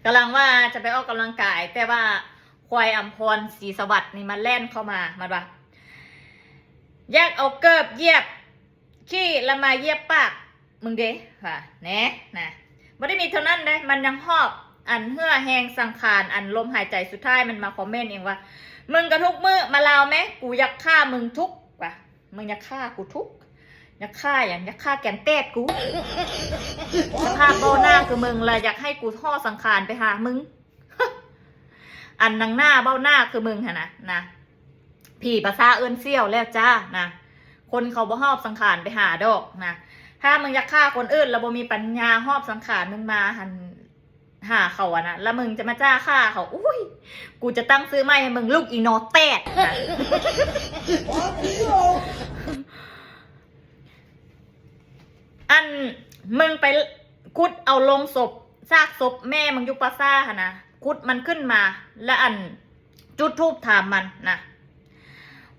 ກຳລັງວ່າຈະໄປອອກກຳລັງກາຍ ແຕ່ວ່າຄວາຍອຳພອນ ສີສະຫວັດນີ້ມາແລ່ນເຂົ້າມາ ມັນວ່າ ຢາກເອົາເກີບຢຽບຂີ້ ແລ້ວມາຢຽບປາກມຶງເດ້ ວ່າແນ່ນະ. ບໍ່ໄດ້ມີເທົ່ານັ້ນເດ້ ມັນຍັງຫອບອັນເຫື່ອແຮງສັງຂານ ອັນລົມຫາຍໃຈສຸດທ້າຍ ມັນມາຄອມເມັນອີກວ່າ ມຶງກະທຸກມື້ມາລາວແມ້ ກູຢາກຂ້າມຶງທຸກ ວ່າ ມຶງຢາກຂ້າກູທຸກ ຢາກຂ້າຫຍັງ? ຢາກຂ້າແກນແຕດກູ. ສະພາບເບົາໜ້າຄືມຶງລະ ຢາກໃຫ້ກູຫໍ່ສັງຂານໄປຫາມຶງ. ອັນໜັງໜ້າເບົາໜ້າຄືມຶງຫັ້ນນະ ນະ ຜີປາຊາເອີ້ນສ່ຽວແລ້ວຈ້ານະ. ຄົນເຂົາບໍ່ຫອບສັງຂານໄປຫາດອກນະ. ຖ້າມຶງຢາກຂ້າຄົນອື່ນລະບໍ່ມີປັນຍາຫອບສັງຂານມຶງມາຫັ້ນ ຫາເຂົາຫັ້ນນະ ລະມຶງຈະມາຈ້າຂ້າເຂົາ. ອຸ້ຍ ກູຈະຕັ້ງຊື່ໃໝ່ໃຫ້ມຶງ ລູກອີໜໍແຕດນະ. ອັນ ມຶງໄປຂຸດເອົາໂລງສົບ ຊາກສົບແມ່ມຶງຢູ່ປ່າຊ້າຫັ້ນນະ ຂຸດມັນຂຶ້ນມາ ລະອັນ ຈຸດທູບຖາມມັນນະ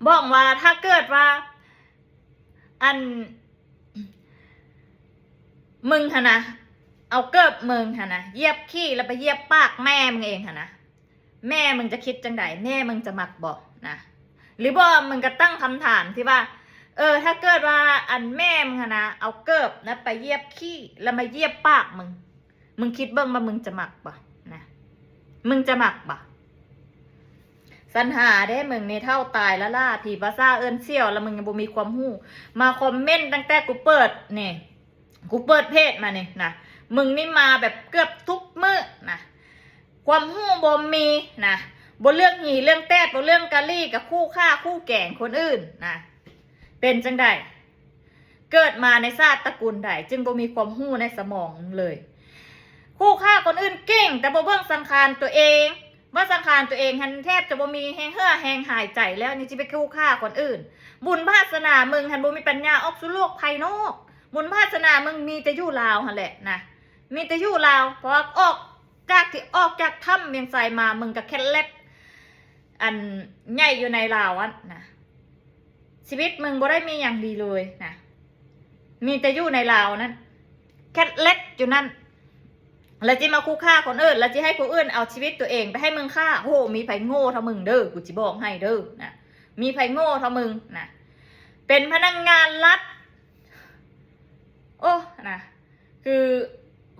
ບອກວ່າ ຖ້າເກີດວ່າ ອັນ ມຶງຫັ້ນນະ ເອົາເກີບມຶງຫັ້ນນະ ຢຽບຂີ້ ລະໄປຢຽບປາກແມ່ມຶງເອງຫັ້ນນະ ແມ່ມຶງຈະຄິດຈັ່ງໃດ? ແມ່ມຶງຈະມັກບໍ່ນະ? ຫຼືບໍ່ ມຶງກະຕັ້ງຄຳຖາມທີ່ວ່າ ເອີ ຖ້າເກີດວ່າ ອັນ ແມ່ມຶງຫັ້ນນະ ເອົາເກີບນະໄປຢຽບຂີ້ ລະມາຢຽບປາກມຶງ ມຶງຄິດເບິ່ງວ່າມຶງຈະມັກບໍ່ນະ? ມຶງຈະມັກບໍ່? ສັນຫາເດ້ ມຶງນີ້ເຖົ້າຕາຍລະຫຼ້າ ຜີປາຊ້າເອີ້ນສ່ຽວ ລະມຶງຍັງບໍ່ມີຄວາມຮູ້. ມາຄອມເມັນຕັ້ງແຕ່ກູເປີດນີ້ ກູເປີດເພຈມານີ້ນະ ມຶງນີ້ມາແບບເກືອບທຸກມື້ນະ ຄວາມຮູ້ບໍ່ມີນະ ບໍ່ເລື່ອງຫີເລື່ອງແຕດ ບໍ່ເລື່ອງກະລີກະຄູ່ຂ້າຄູ່ແກງຄົນອື່ນນະ. ເປັນຈັ່ງໃດ? ເກີດມາໃນຊາດຕະກູນໃດຈຶ່ງບໍ່ມີຄວາມຮູ້ໃນສະໝອງເລີຍ? ຄູ່ຂ້າຄົນອື່ນເກັ່ງ ແຕ່ບໍ່ເບິ່ງສັງຂານຕົວເອງ ວ່າສັງຂານຕົວເອງຫັ້ນແທບຈະບໍ່ມີແຮງເຫື່ອແຮງຫາຍໃຈແລ້ວ ຍັງຊິໄປຄູ່ຂ້າຄົນອື່ນ. ບຸນວາສະໜາມຶງຫັ້ນບໍ່ມີປັນຍາອອກສູ່ໂລກພາຍນອກ ບຸນວາສະໜາມຶງມີແຕ່ຢູ່ລາວຫັ້ນແຫຼະນະ ມີແຕ່ຢູ່ລາວ. ເພາະວ່າອອກຈາກທີ່ອອກຈາກຖ້ຳວຽງໄຊມາ ມຶງກະແຄັດແລັດ ອັນໃຫຍ່ຢູ່ໃນລາວຫັ້ນນະ ຊີວິດມຶງບໍ່ໄດ້ມີຫຍັງດີເລີຍນະ ມີແຕ່ຢູ່ໃນລາວນັ້ນ ແຄັດແລັດຢູ່ນັ້ນ ລະຊິມາຄູ່ຂ້າຄົນອື່ນ ລະຊິໃຫ້ຜູ້ອື່ນເອົາຊີວິດຕົວເອງໄປໃຫ້ມຶງຂ້າ. ໂອ້ ມີໃຜໂງ່ເທົ່າມຶງເດີ ກູຊິບອກໃຫ້ເດີນະ ມີໃຜໂງ່ເທົ່າມຶງນະ ເປັນພະນັກງານລັດ. ໂອ້ ນະ ຄື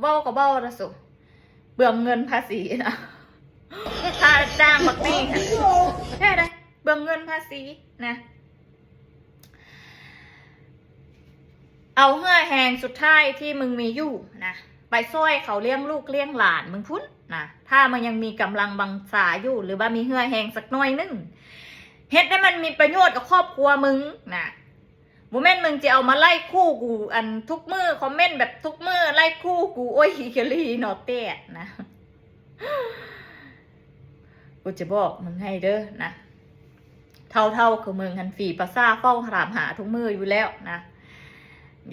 ເວົ້າກະເວົ້າລະສູ ເປືອງເງິນພາສີນະ ຄ່າຈ້າງບັກນີ້ຫັ້ນ ແທ້ໃດ ເປືອງເງິນພາສີນະ. ເອົາເຫື່ອແຮງສຸດທ້າຍທີ່ມຶງມີຢູ່ນະ ໄປຊ່ອຍເຂົາລ້ຽງລູກລ້ຽງຫຼານມຶງພຸ້ນນະ. ຖ້າມັນຍັງມີກຳລັງວັງຊາຢູ່ ຫຼືວ່າມີເຫື່ອແຮງສັກໜ້ອຍໜຶ່ງ ເຮັດໃຫ້ມັນມີປະໂຫຍດກັບຄອບຄົວມຶງນະ. ບໍ່ແມ່ນມຶງຊິເອົາມາໄລ່ຂູ່ກູ ອັນ ທຸກມື້ ຄອມເມັນແບບທຸກມື້ ໄລ່ຂູ່ກູ. ໂອ້ຍ ຂີ້ກະລີໜໍແຕດນະ ກູຈະບອກມຶງໃຫ້ເດີນະ ເຖົ້າໆຄືມຶງຫັ້ນ ຜີປາຊ້າເຝົ້າຖາມຫາທຸກມື້ຢູ່ແລ້ວນະ.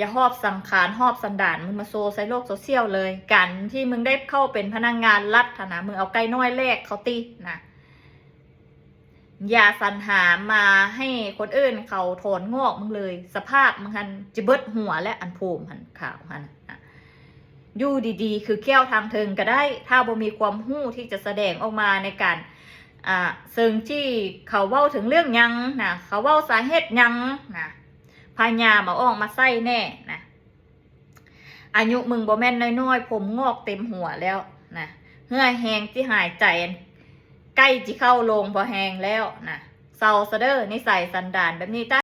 ຢ່າຫອບສັງຂານ ຫອບສັນດານມຶງມາໂຊໃສ່ໂລກໂຊຊຽວເລີຍ. ການທີ່ມຶງໄດ້ເຂົ້າເປັນພະນັກງານລັດຫັ້ນນະ ມຶງເອົາໄກ່ນ້ອຍແລກເຂົາຕິນະ. ຢ່າສັນຫາມາໃຫ້ຄົນອື່ນເຂົາຖອນງອກມຶງເລີຍ. ສະພາບມຶງຫັ້ນຈະເບິດຫົວແລະ ອັນໂພມຫັ້ນ ຂາວຫັ້ນນະ. ຢູ່ດີໆຄືແກ້ວທາງເທິງກະໄດ້ ຖ້າບໍ່ມີຄວາມຮູ້ທີ່ຈະສະແດງອອກມາໃນການ ອ່າ ເຊິ່ງທີ່ເຂົາເວົ້າເຖິງເລື່ອງຫຍັງນະ ເຂົາເວົ້າສາເຫດຫຍັງນະ ພະຍາຍາມເອົາອອກມາໃຊ້ແນ່ນະ. ອາຍຸມຶງບໍ່ແມ່ນນ້ອຍໆ ຜົມງອກເຕັມຫົວແລ້ວນະ ເຫື່ອແຮງທີ່ຫາຍໃຈ ໃກ້ຊິເຂົ້າໂລງພໍແຮງແລ້ວນະ. ເຊົາຊະເດີ ນິໄສສັນດານແບບນີ້.